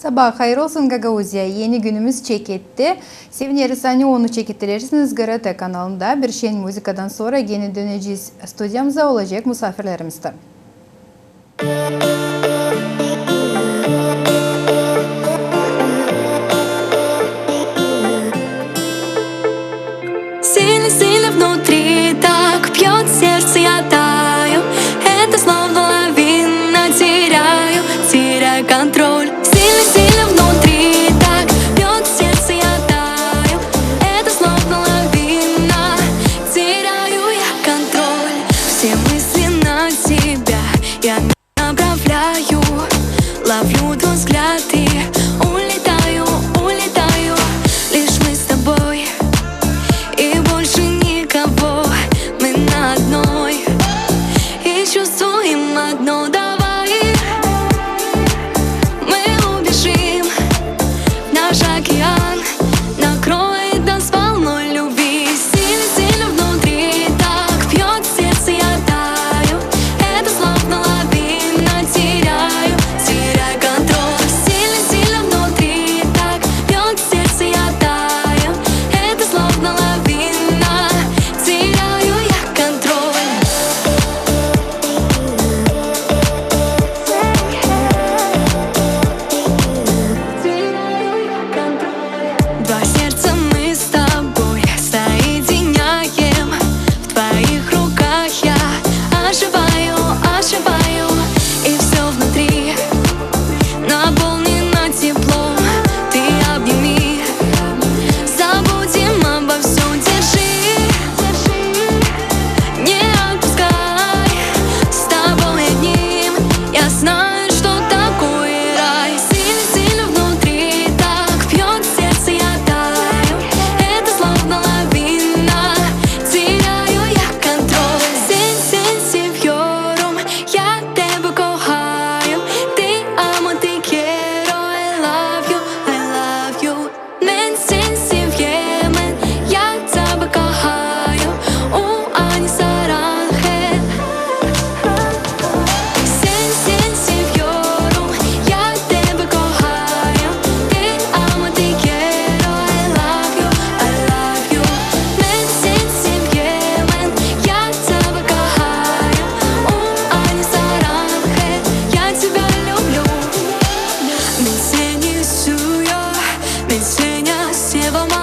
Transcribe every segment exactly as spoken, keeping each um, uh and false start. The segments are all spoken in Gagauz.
Sabaa hayır olsun, Gagauziya. Eni günümüz çeketti. Sevineriz, ani onu çekettirersiniz GRT kanalında. Bir şen muzıkadan sora genä dönecez studiyamıza, olacek musaafirlerimiz dä. Сильно-сильно внутри так бьёт сердце, я таю. Это словно лавина, теряю, теряю контроль. Сильно-сильно внутри так бьёт сердце, я таю. Это словно лавина, теряю я контроль. Все мысли на тебя я направляю. Ловлю твой взгляд и улетаю, улетаю. Лишь мы с тобой и больше никого. Мы на одной и чувствуем одно. Давай мы убежим в наш океан, накроет нас волной любви. Сильно-сильно внутри так бьёт сердце, я таю. Это словно лавина, теряю, теряю контроль. Сильно-сильно внутри так бьёт сердце, я таю. Это словно лавина, теряю я контроль. Два сердца мы с тобой соединяем. В твоих руках я оживаю, оживаю. И всё внутри наполнено теплом. Ты обними, забудем обо всём, держи. Не отпускай, с тобой одним я знаю, что такое рай. Сильно-сильно внутри так бьёт сердце, я таю. Это словно лавина, теряю я контроль. Sen, sen seviyorum, ya te bu kohayo. Te amo, te quiero, I love you, I love you. Men sen seviyorum, ya te bu kohayo. U ani saranhe. Sen, sen seviyorum, ya te bu kohayo. Te amo, te quiero, I love you, I love you. Men sen seviyorum, ya te bu kohayo. U ani saranhe, я тебя люблю. Men seni suyo, men seni sevama.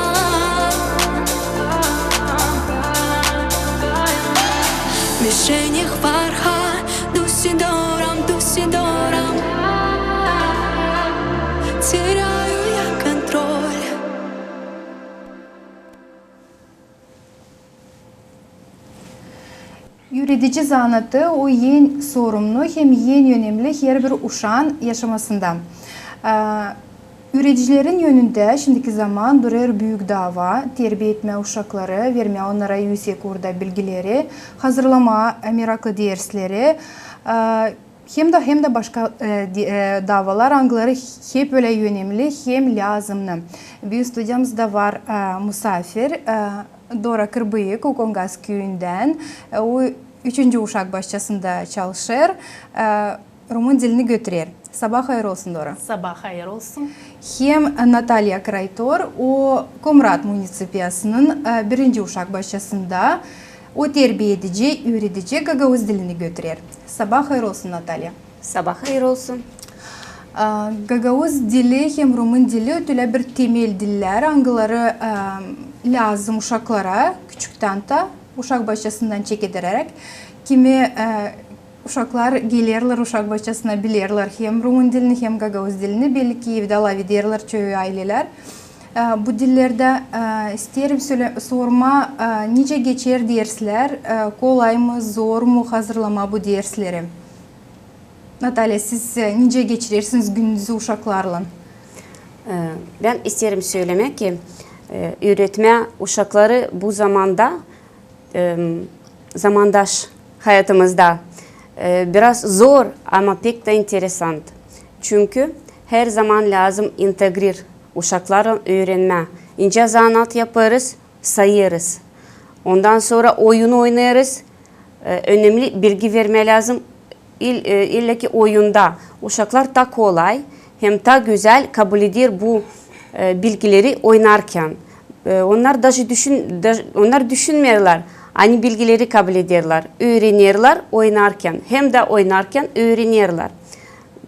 Mešenih varha, dusidoram, dusidoram. Teraju ja kontrol. Üredici zanaatı, o en sorumlu hem en önemli herbir uşaan yaşamasında. Aa, üredicilerin önündä şindiki zaman durêr büük daava, terbiya etmää uşakları, vermää onnara üüsek uurda bilgileri, hazırlamaa meraklı dersleri, aa, hem dä, hem dä başka, e, di-, e, daavalar, angıları hep ölä önemli hem lääzımnı. Büün studiyamızda var, e, musaafir, e, Dora Kırbıyık, Ukongas küüyündän, e, o üçüncü uşak başçasında çalışêr, e, rumın dilini götürer. Sabaa hayır olsun, Dora. Sabaa hayır olsun. Hem Natalya Kraytor, o Komrat municipiyasının, e, birinci uşak başçasında, o terbiya edici, üüredici, gagauz dilini götürer. Sabaa hayır olsun, Natalya. Sabaa hayır olsun. A, gagauz dili hem rumın dili tölä bir temel dillär, angıları, e, lääzım uşaklara, küçüktän tä, uşak başçasından çekedereräk, kimi, e, uşaklar gelerlär uşak başçasına, bilerlär hem rumın dilini, hem gagauz dilini, belki evdä lafederlär çoyu aylelär. E, bu dillerdä, e, isteerim sölä-, sormaa, e, nicä geçer derslär, e, kolay mı, zor mu hazırlamaa bu dersleri? Natalya, siz, e, nicä geçirersiniz gününüzü uşaklarlan? E, bän isteerim sölemää ki, e, üüretmää uşakları bu zamanda, e, zamandaş hayatımızda, e, biraz zor, ama pek dä interesant. Çünkü herzaman lääzım integrir uşaklarlan üürenmää. İncä zanaat yapêrız, sayêrız. Ondan sora oyun oynêêrız. E, önemli bilgi vermää lääzım. İl-, e, illä ki oyunda uşaklar taa kolay hem taa gözäl kabul eder bu, e, bilgileri oynarkan. E, onnar daje düşün-, daj-, onnar düşünmeerlär, ani bilgileri kabul ederlär, üürenerlär oynarkan, hem dä oynarkan üürenerlär.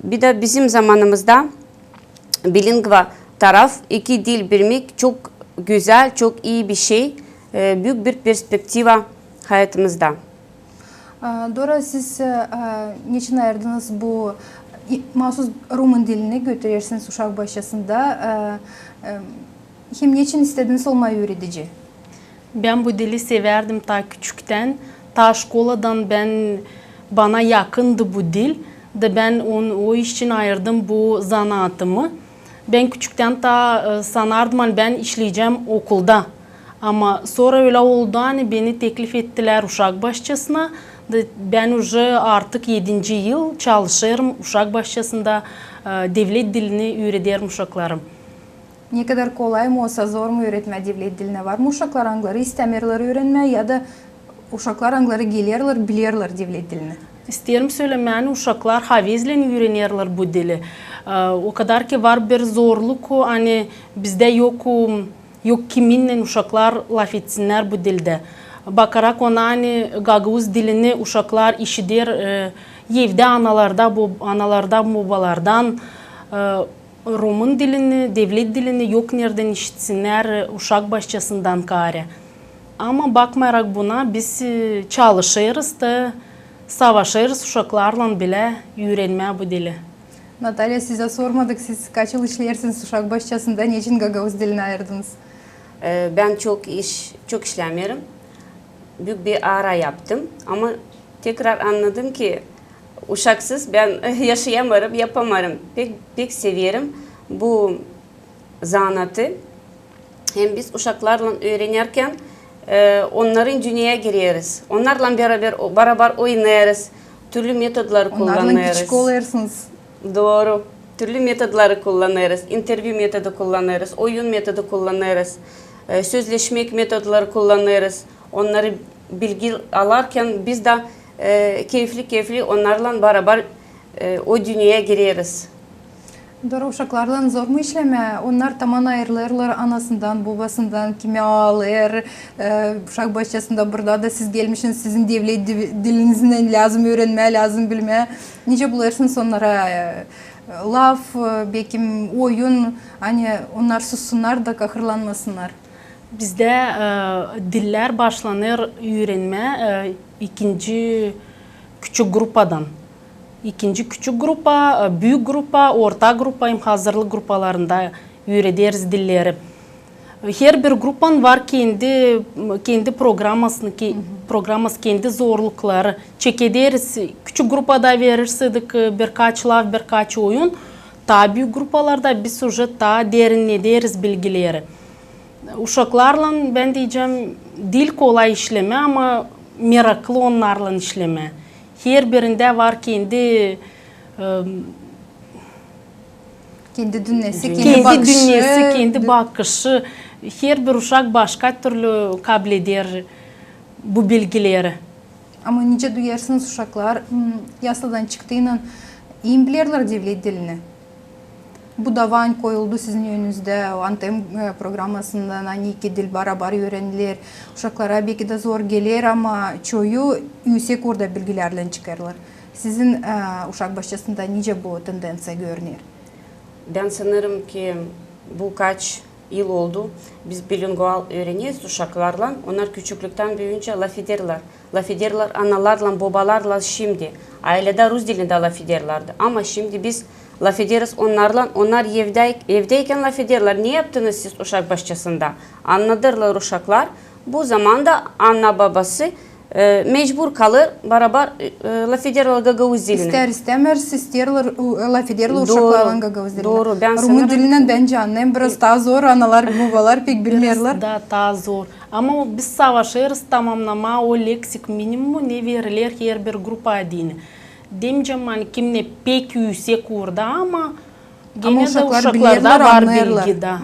Bir dä bizim zamanımızda bilingva taraf, iki dil bilmäk çok gözäl, çok ii bir şey, e, büük bir perspektiva hayatımızda. A, Dora, siz, e, e, neçin ayırdınız bu, e, maasuz rumın dilini götürersiniz uşak başçasında, e, e, hem neçin istediniz olmaa üüredici? Bän bu dili sevärdim taa küçüktän. Taa şkoladan bän, bana yakındı bu dil. Da bän on-, o iş için ayırdım bu zanaatımı. Bän küçüktän taa, e, sanardım, ani bän işleyecäm okulda. Ama sora ölä oldu, ani beni teklif ettilär uşak başçasına. Da bän uje artık edinci yıl çalışêrım uşak başçasında, e, devlet dilini üürederim uşakları. Ne kadar kolay mı osa, zor mu üüretmää devlet dilini? Var mı uşaklar, angıları istämeerlär üürenmää, ya da uşaklar, angıları gelerlär, bilerlär devlet dilini? İsteerim sölemää, ani uşaklar havezlän üürenerlär bu dili. E, o kadar ki var bir zorluk, ani bizdä yok, yok kiminnän uşaklar lafetsinnär bu dildä. Bakarak ona, ani gagauz dilini uşaklar işider, e, evdä analarda, bu, analardan, bobalardan, e, rumın dilini, devlet dilini yok neredän işitsinnär, e, uşak başçasından kaarä. Ama bakmayarak buna, biz, e, çalışêrız da savaşêrız uşaklarlan bilä üürenmää bu dili. Natalya, sizä sormadık, siz kaç yıl işleersiniz uşak başçasında, neçin gagauz dilini ayırdınız? E, bän çok iş, çok işlämeerim. Büük bir ara yaptım, ama tekrar annadım ki uşaksız bän yaşayamêêrım, yapamêêrım. Pek, pek severim bu zanaatı. Hem biz uşaklarlan üürenerkän, e, onnarın dünneyä gireriz. Onnarlan barabar, barabar oynêêrız, türlü metodları kullanêrız. Onnarlan kiçik olêrsınız. Dooru. Türlü metodları kullanêrız. İntervyu metodu kullanêrız, oyun metodu kullanêrız, e, sözleşmäk metodları kullanêrız. Onnarı bilgi alarkän biz dä, e, keyfli-keyfli onnarlan barabar, e, o dünneyä gireriz. Dora, uşaklarlan zor mu işlemää? Onnar taman ayırılêrlar anasından, bobasından, kimi aalier, e, uşak başçasında, burada da siz gelmişsiniz, sizin devlet di-, dilinizdän lääzım üürenmää, lääzım bilmää. Nicä bulêrsınız onnara, e, laf, e, bekim oyun, ani onnar sussunnar da kahırlanmasınnar? Bizdä, e, dillär başlanêr üürenmää, e, ikinci küçük grupadan. İkinci küçük grupa, e, büük grupa, orta grupa hem hazırlık grupalarında üürederiz dilleri. Herbir grupanın var kendi, kendi programasını, ke-, programası, kendi zorlukları. Çekederiz, küçük grupada verirseydik, e, birkaç laf, birkaç oyun, taa büük grupalarda biz uje taa derinnederiz bilgileri. Uşaklarlan, bän deyecäm, diil kolay işlemää, ama meraklı onnarlan işlemää. Herbirindä var kendi, e, kendi dünnesi, kendi bakışı. Kendi dünnesi, kendi bakışı. Herbir uşak başka türlü kableder bu bilgileri. Ama nicä duyêrsınız, uşaklar, m, yasladan çıktıynan, iim bilerlär devlet dilini. Bu da var, koyuldu sizin önünüzdä, o Antem, e, programasından, ani iki dil barabar üüreniler. Uşaklara beki dä zor geler, ama çoyu üüsek orada bilgilärlän çıkêrlar. Sizin, e, uşak başçasında nicä bu tendenţiya görüner? Bän sanêrım ki, bu kaç yıl oldu, biz bilingual üüreneriz uşaklarlan, onnar küçüklüktän büüyüncä lafederlär. Lafederlär analarlan, bobalarlan şindi. Ayleda rus dilindä lafederlärdi. Ama şindi biz lafederiz onnarlan, onnar evdä-, evdäykän lafederlär: "Ne yaptınız siz uşak başçasında?" Annadêrlar uşaklar. Bu zamanda ana-babası, e, mecbur kalêr, barabar, e, lafederlär gagauz dilini. İstär-istämäz, isteerlär, e, lafederlär uşaklarlan gagauz dilini. Dooru, dooru. Bän sanêrım, rumun dilinnän bän canêrım, biraz taa zor, analar, bobalar pek bilmeerlär. Biraz taa, taa zor. Ama biz savaşêrız tamamnamaa o leksik minimumu, ne veriler herbir grupa adına. Demeyecäm, ani kimnä pek üüsek orada, ama genä dä uşaklarda var bilgi dä.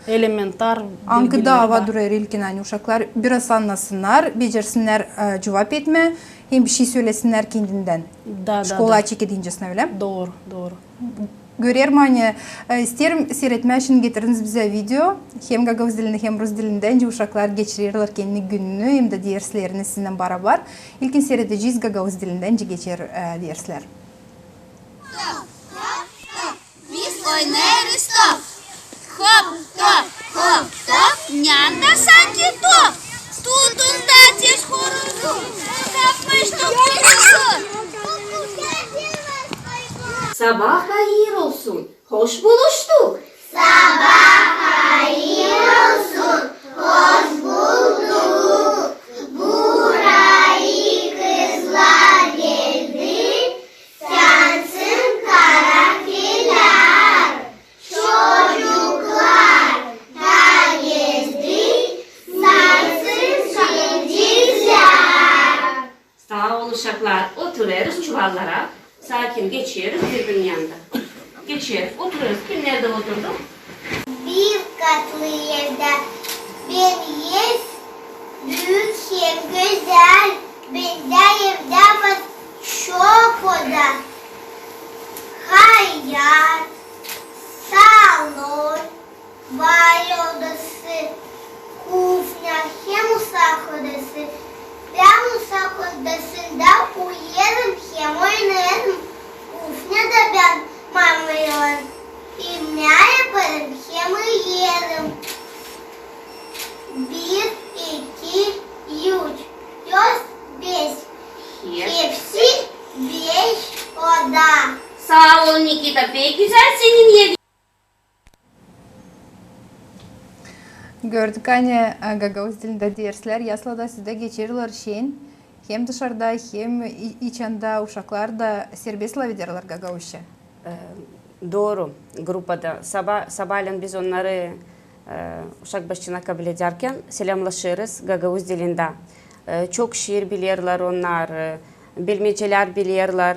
Elementar bilgilär var. Ankı daava durêr ilkin, ani uşaklar biraz annasınnar, becersinär, e, cuvap etmää, hem bişey sölesinnär kendindän. Da, da, da. Şkolaya çekedincä, ölä mi? Dooru, dooru. Görerim, ani, e, isteerim siiretmää, şindi getirdiniz bizä video, hem gagauz dilindä, hem rus dilindä, nicä uşaklar geçirerlär kendi gününü hem dä derslerini sizinnän barabar. İlkin siiredecez gagauz dilindä, nicä geçer, e, derslär. Biz oynêêrız top. Hop, top, hop, top. Nända sanki top? Tutun da tez horozu. Kapmış top. Sabaa hayır olsun. Hoş buluştuk. Sabaa hayır olsun. Hoş bulduk. Burayı kızlar geldi. Sansın karanfiller, çocuklar da geldi, sansın cevizlär. Saa olun, uşaklar. Oturêrız çuvallara, sakin geçeriz bir-birinin yanında. Geçeriz, oturêrız. Kim neredä oturdu? Bir katlı evdä. Bän ev büük hem gözäl. Bendä evdä var çok oda. Hayat, salon, banyo odası, kufnä hem usak odası. Bän usak odasında uyêrım hem oynêêrım. Kufnäda bän mamaylan imnää yaparım hem iyerim. Bir, iki, üç, dört, beş. Hepsi beş oda. Saa ol, Nikita, pek gözäl senin evin. Gördük, ani, e, gagauz dilindä derslär yaslada sizdä geçerlär şen, hem dışarda, hem i-, içändä uşaklar da serbest lafederlär gagauzça. E, dooru, grupada. Saba-, sabaalän biz onnarı, e, uşak başçasına kabledärkän selämlaşêrız gagauz dilindä. E, çok şiir bilerlär onnar, e, bilmecelär bilerlär.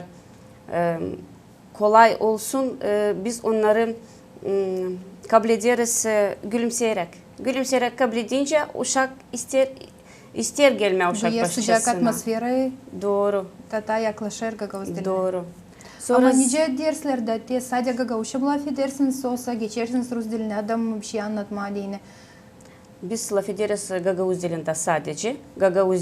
E, kolay olsun, e, biz onnarı, m, kablederiz, e, gülümseyeräk. Gülümseyeräk kabledincä uşak isteer, isteer gelmää uşak başçasına. Duyêr sıcak atmosferayı. Dooru. Tataa yaklaşêr gagauz dilinä. Dooru. Ama nicä derslerdä, te sade gagauzça mı lafedersiniz, osa geçersiniz rus dilinä, adam bir şey annatmaa deyni? Biz lafederiz gagauz dilindä sadece. Gagauz,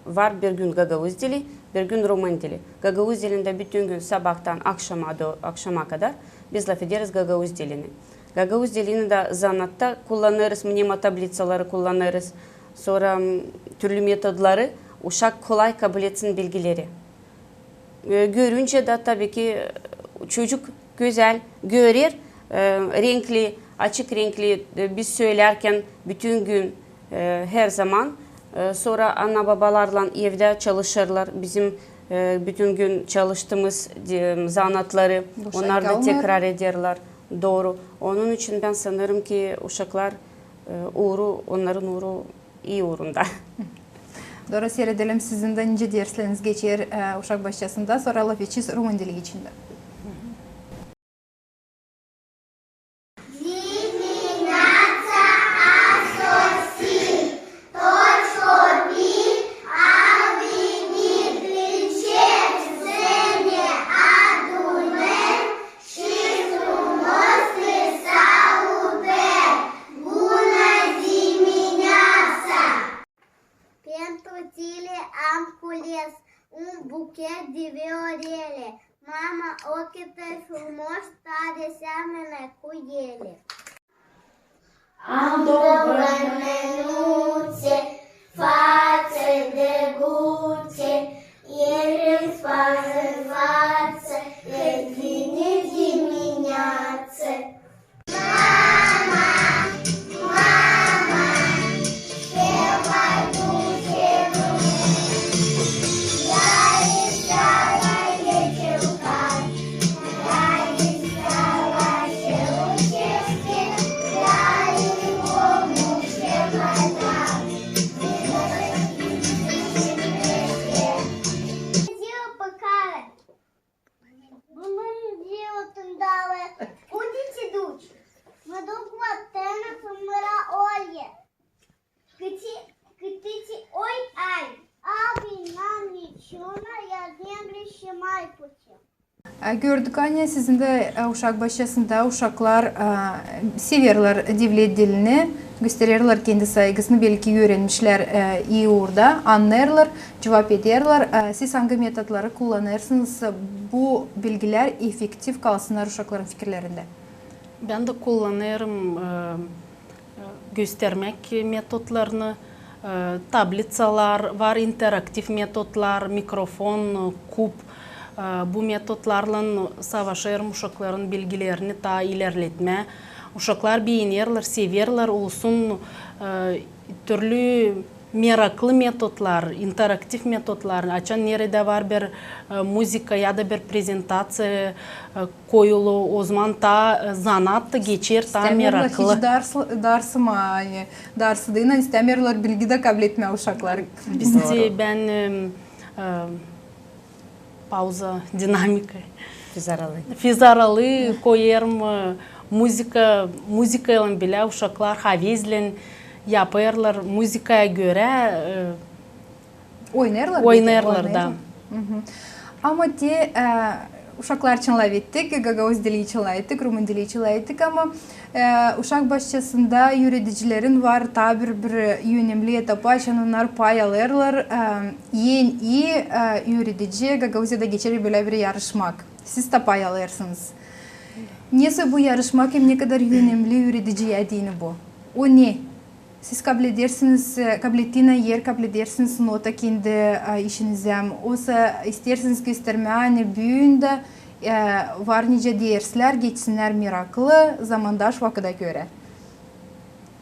var bir gün gagauz dili, bir gün rumın dili. Gagauz dilindä bütün gün sabaadan akşama do-, akşama kadar biz lafederiz gagauz dilini. Gagauz dilini dä zanaatta kullanêrız, mnemotablitsaları kullanêrız, sora, m, türlü metodları, uşak kolay kabletsin bilgileri. E, görüncä dä, tabii ki, çocuk gözäl görer, e, renkli, açık renkli, e, biz söylärkän bütün gün, e, herzaman. E, sora ana-babalarlan evdä çalışêrlar bizim, e, bütün gün çalıştımız, e, zanaatları, onnar da tekrar ederlär. Dooru. Onun için bän sanêrım ki uşaklar, e, uuru, onnarın uuru ii uurunda. Dora, siiredelim sizin dä nicä dersleriniz geçer, e, uşak başçasında, sora lafedecez rumın dili içindä. Dimineața a sosit, toți copiii au venit, încerc să ne adunăm și frumos ne salutăm. Bună dimineața! Pentru tine am cules un buchet de viorele. Mama, ochii tăi frumoși, tare seamănă cu ele. Am două mânuțe, față drăguțe, ele îmi spală fața, când vine dimineața. Mama, mama, ce mai duce lumea? Ia-i steaua de călcari, ia-i steaua ce lucește, ia-i omul cel mai tare. E, gördük, ani sizin dä, e, uşak başçasında uşaklar, e, severlär devlet dilini, göstererlär kendi saygısını, belki üürenmişlär, e, ii uurda, annêêrlar, cuvap ederlär. E, siz angı metodları kullanêrsınız, bu bilgilär efektiv kalsınnar uşakların fikirlerindä? Bän dä kullanêrım, e, göstermäk metodlarını, e, tabliţalar var, interaktiv metodlar, mikrofon, e, kub. E, bu metodlarlan savaşêrım uşakların bilgilerini taa ilerletmää. Uşaklar beenerlär, severlär, olsun, e, türlü meraklı metodlar, interaktiv metodlar, açan neredä var bir, e, muzıka ya da bir prezentaţiya, e, koyulu, ozaman taa, e, zanaat taa geçer taa meraklı. İstämeerlär hiç dars, darsıma, ani darsıdıynan istämeerlär bilgi dä kabletmää uşaklar. Biz dä, bän, e, e, pauza, dinamika. Fizaralı. Fizaralı koyêrım, e, muzıka, muzıkaylan bilä uşaklar havezlän yapêrlar, muzıkaya görä, e, oynêêrlar. Oynêêrlar, da. Ama te, e, uşaklar için lafettik, gagauz dili için lafettik, rumın dili için lafettik, ama, e, uşak başçasında üüredicilerin var taa bir, bir önemli etapı, açan onnar pay alêrlar, e, en ii, e, üüredici Gagauziyada geçirer bölä bir yarışmak. Siz dä pay alêrsınız. Nesoy bu yarışmak hem ne kadar önemli üürediciyä deyni bu? O ne? Siz kabledersiniz, e, kablettiynän er kabledersiniz nota kendi, e, işinizä. Osa isteersiniz göstermää, ani büün dä, e, var nicä derslär, geçsinnär meraklı, zamandaş vakıda görä.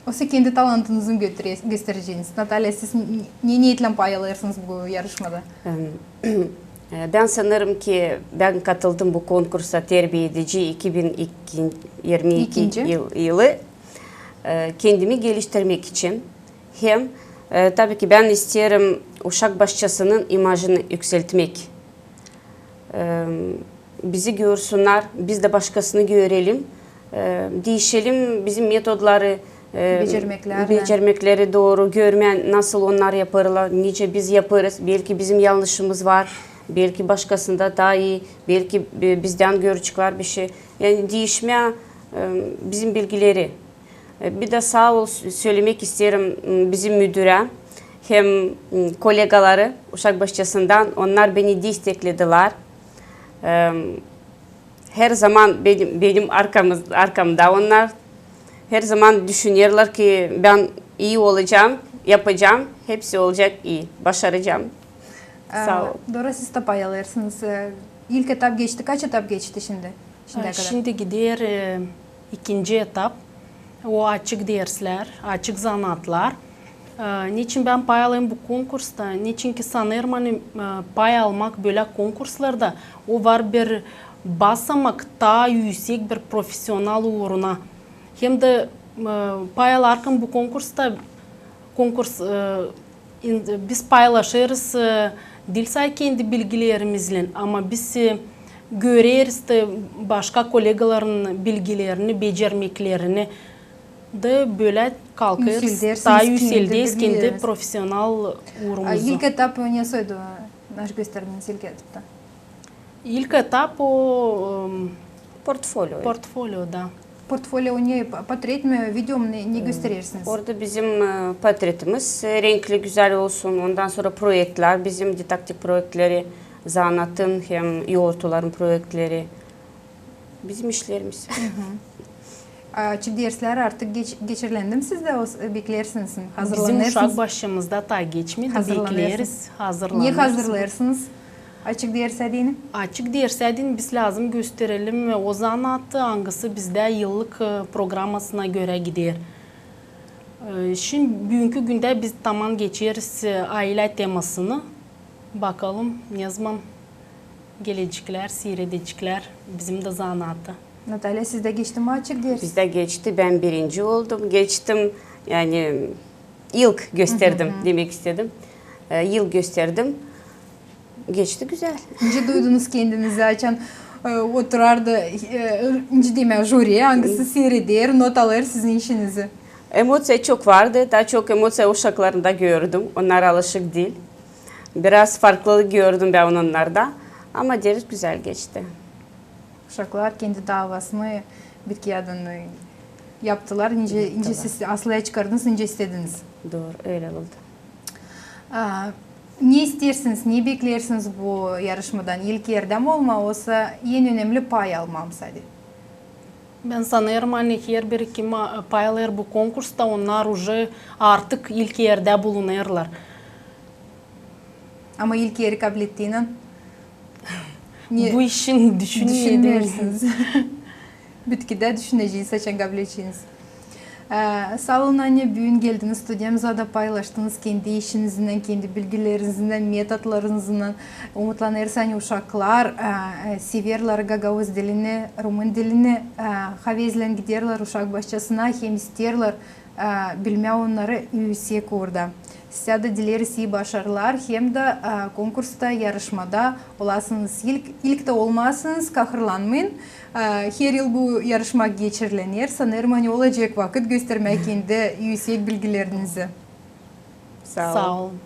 Osa kendi talantınızı götüre-, göstereceniz. Natalya, siz n-, ne neetlän pay alêrsınız bu yarışmada? Em, e, bän sanêrım ki, bän katıldım bu konkursa terbiedici iki bin irmi iki yıl, yılı. E, kendimi geliştirmäk için hem, e, tabii ki, bän isteerim uşak başçasının imajını ükseltmäk. E, bizi görsünnär, biz dä başkasını görelim, e, diişelim bizim metodları, e, becermekleri dooru, görmää, nasıl onnar yapêrlar, nicä biz yapêrız. Belki bizim yanlışımız var, belki başkasında taa ii, belki, e, bizdän görecekler bir şey. Yani diişmää, e, bizim bilgileri. E, bir dä saa ol s-, sölemää isteerim, m, bizim müdürä hem, m, kollegaları uşak başçasından, onnar beni desteklediler. E, her zaman benim, benim arkamız-, arkamda onnar. Her zaman düşünerlär ki, bän ii olacam, yapacam, hepsi olacek ii, başaracam. E, saa ol. Dora, siz dä pay alêrsınız. E, ilk etap geçti. Kaç etap geçti şindi? Şindiyä kadar. Şindi gider, e, ikinci etap. O açık derslär, açık zanaatlar. E, neçin bän pay alayım bu konkursta? Neçinki sanêrım, ani, e, pay almak bölä konkurslarda, o var bir basamak taa üüsek bir profesional uuruna. Hem dä, e, pay alarkan bu konkursta, konkurs, e, İn-, biz paylaşêrız, e, diil sade kendi bilgilerimizlän, ama biz, e, göreriz dä başka kollegaların bilgilerini, becermeklerini. Da bölä kalkêrız, taa üüselderiz kendi profesional uurumuzu. A ilk etap nesoydu, naşey gösterdiniz ilk etapta? İlk etap o, em, portfolio. Portfolio, da. Portfolio ne, pa-, portret mi, video mu, ne, ne gösterersiniz? Orada bizim, e, portretimiz, e, renkli, gözäl olsun. Ondan sora proektlär, bizim didaktik proektleri, zanaatın hem yortuların proektleri. Bizim işlerimiz. Açık derslär artık geç-, geçirilendi mi sizdä? O s-, beklersiniz mi? Hazırlanêrsınız? Bizim uşak başçamızda taa geçmedi, bekleriz, hazırlanêrız. Ne hazırlêêrsınız açık dersädin? Açık dersädin biz lääzım gösterelim o zanaatı, angısı bizdä yıllık, e, programmasına görä gider. E, şindi büünkü gündä biz taman geçeriz, e, aylä temasını. Bakalım, ne zaman geleceklär, siiredeceklär bizim dä zanaatı. Natalya, sizdä geçti mi açık ders? Bizdä geçti, bän birinci oldum, geçtim, yani ilk gösterdim, demäk istedim. E, ilk gösterdim, geçti gözäl. Nicä duydunuz kendinizi, açan, e, oturêr da, e, nicä demää, jüri, angısı siireder, not alêr sizin işinizi? Emoţiya çok vardı, taa çok emoţiya uşaklarında gördüm, onnar alışık diil. Biraz farklılık gördüm bän onnarda, ama ders gözäl geçti. Uşaklar kendi davasını bitki adını yaptılar, nicä, nicä siz aslää çıkardınız, nicä istediniz. Dooru, ölä oldu. A, ne isteersiniz, ne bekleersiniz bu yarışmadan? İlk erdä mi olmaa, osa en önemli pay almaa sade? Bän sanêrım, ani herbiri, kim pay alêr bu konkursta, onnar uje artık ilk erdä bulunêrlar. Ama ilk eri kablettiinän bu işin düşünmeersiniz. Bitkidä düşüneceniz, açan kabledeceniz. Saa olun, ani büün geldiniz studiyamıza da paylaştınız kendi işinizinnän, kendi bilgilerinizinnän, metodlarınızınnan. Umutlanêrız, ani uşaklar severlär gagauz dilini, rumın dilini, havezlän giderlär uşak başçasına hem isteerlär bilmää onnarı üüsek uurda. Sizä dä dileriz ii başarılar, hem dä konkursta, yarışmada olasınız ilk, ilk dä olmasınız, kahırlanmayın. Her yıl bu yarışma geçirilenär. Sanêrım, ani olacek vakıt göstermää kendi üüsek bilgilerinizi. Saa olun.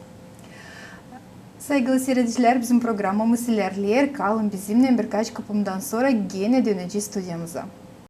Saygılı siiredicilär, bizim programamız ilerleer. Kalın bizimnän, birkaç kıpımdan sora genä dönecez studiyamıza.